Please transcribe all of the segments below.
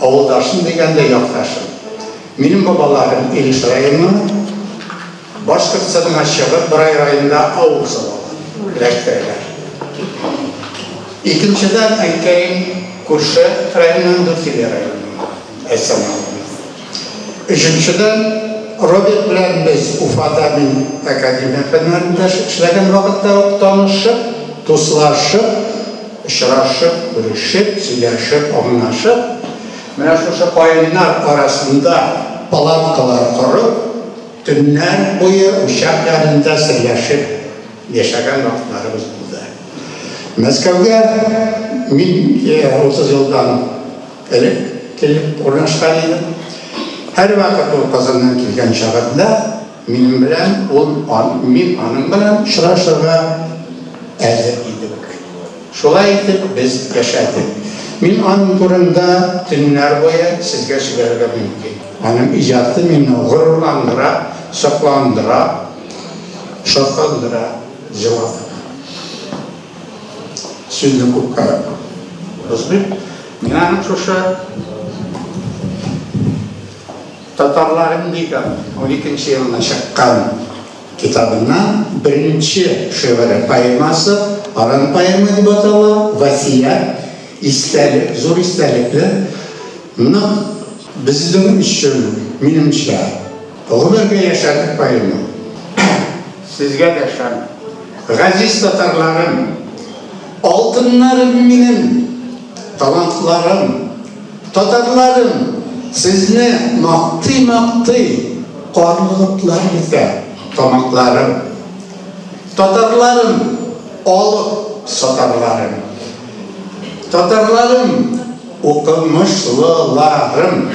Авылдашым дигәндә, якташым. Минем бабаларым Илеш районы, Башкортстанга чыгып, Борай районында авыл салалар, эләктерәләр. Икенчедән, әнкәем күрше районнан, Дүртөйле районыннан, Әсән авылыннан. Өченчедән, Роберт белән без Уфада мин академия фәннәрендә эшләгән вакытта ук танышып, дуслашып, очрашып, күрешеп, сөйләшеп, аңлашып, менә шушы каеннар арасында палаткалар корып, төннәр буе учак янында серләшеп яшәгән вакытларыбыз булды. Мәскәүгә мин 30 елдан Элек килеп урнашкан идем. Һәрвакыт ул Казаннан килгән чагында минем белән ул, мин аның белән очрашырга әзер идек. Шулай итеп без яшәдек. Мин аның турында төннәр буе сезгә сөйләргә мөмкин. Аның иҗаты мине горурландыра, сокландыра, шатландыра, җылата. Сүзне күпкә бозмыйм. Мин аның шушы Татарларым дигән 12 елына чыккан китабыннан беренче шигыре, поэмасы, Аран поэма дип атала, Васият, истәлек, зур истәлекле, нык безнең өчен, минемчә, гомергә яшәрлек поэма. Сезгә дәшәм, газиз татарларым, алтыннарым минем, талантларым, татарларым, сезне мактый-мактый карлыгыплар бетә тамакларым. Татарларым, алып сатарларым. Татарларым, укымышлыларым.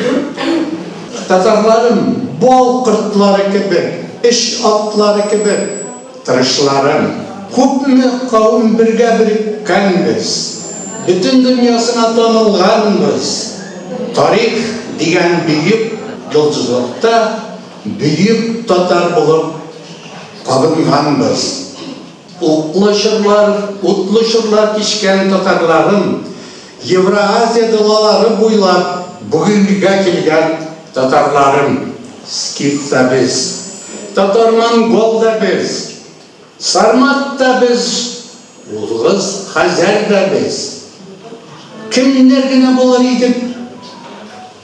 Татарларым, бал кортлары кебек, эш атлары кебек тырышларым. Күпме кавым бергә береккәнбез, бөтен дөньясына танылганбыз. Тарих дигән бөек йолдызлыкта бөек татар булып кабынганбыз. Утлы чорлар, утлы чорлар кичкән татарларым, Евроазия далалары буйлап бүгенгегә килгән татарларым, скиф та без, татар-монгол да без, сармат та без, угыз, хәзәр дә без. Кемнәр генә булыр идек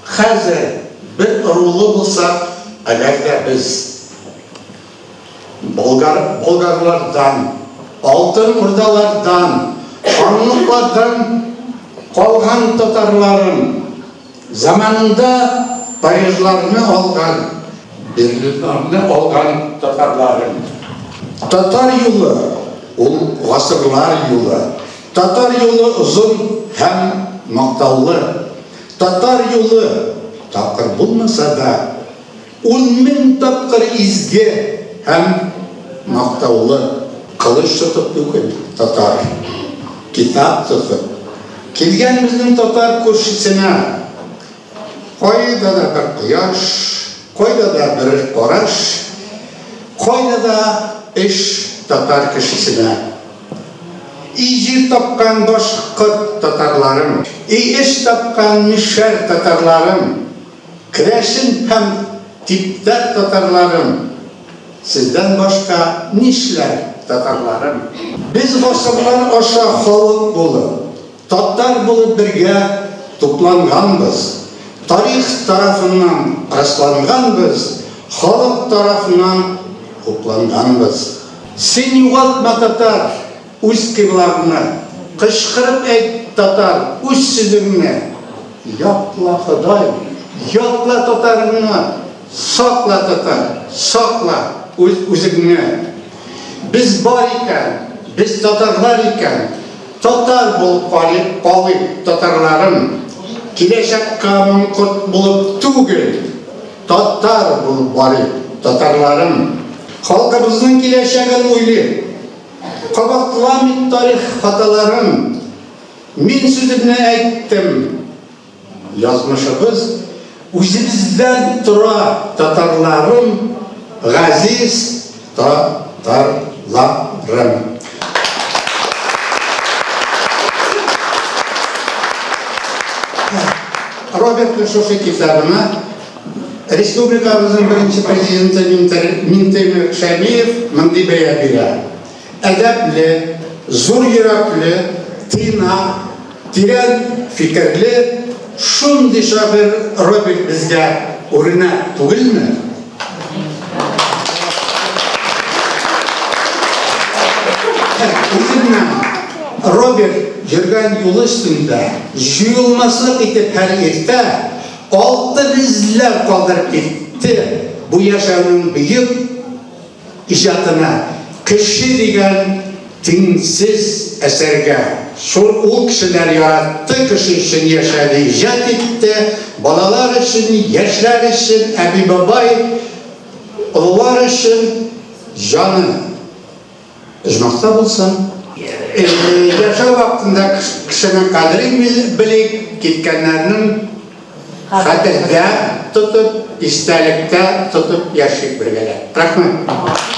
хәзер, бер ырулы булсак, әгәр дә без. Болгар, болгарлардан, Алтын Урдалардан, ханлыклардан калган татарларым, заманында Парижларны алган, Берлиннарны алган татарларым. Татар юлы, ул гасырлар юлы. Татар юлы озын һәм мактаулы. Татар юлы такыр булмаса да, 10 000 тапкыр изге һәм мактаулы. Кылыч тотып түгел, татар, китап тотып. Килгән безнең татар күршесенә. Кайда да бер кояш, кайда да бер караш, кайда да эш татар кешесенә. И җир тапкан башкорт татарларым, и эш тапкан мишәр татарларым. Керәшен һәм типтәр татарларым, сездән башка нишләр татарларым? Без гасырлар аша халык булып, татар булып бергә тупланганбыз, тарих тарафыннан расланганбыз, халык тарафыннан хупланганбыз. Син югалтма, татар, үз кыйблаңны, кычкырып әйт, татар, үз сүзеңне! Якла, Ходай, якла татарыңны, сакла, татар, сакла үз үзеңне. Без бар икән, без татарлар икән, татар булып калыйк, калыйк, татарларым. Киләчәккә маңкорт булып түгел, татар булып барыйк, татарларым. Халкыбызның киләчәген уйлыйк, кабатламыйк тарих хаталарын. Мин сүземне әйттем. Язмышыбыз үзебездән тора, татарларым, газиз татарларым. Робертның шушы китабына республикабызның беренче президенты Минтимер Шәймиев мондый бәя бирә. Әдәпле, зур йөрәкле, тыйнак, тирән фикерле шундый шагыйрь Роберт безгә үрнәк түгелме? Үзеннән Роберт йөргән юлы өстендә җуелмаслык итеп һәр иртә алтын эзләр калдырып китте. Бу яшәүнең бөек иҗатына, Кеше дигән тиңсез әсәргә. Шул ул кешеләр яратты, кеше өчен яшәде, иҗат итте, балалар өчен, яшьләр өчен, әби-бабай, олылар өчен җаны оҗмахта булсын. Яшәү вакытында кешенең кадерен белик, киткәннәрнең хәтердә тотып, истәлектә тотып яшик бергәләп. Рәхмәт.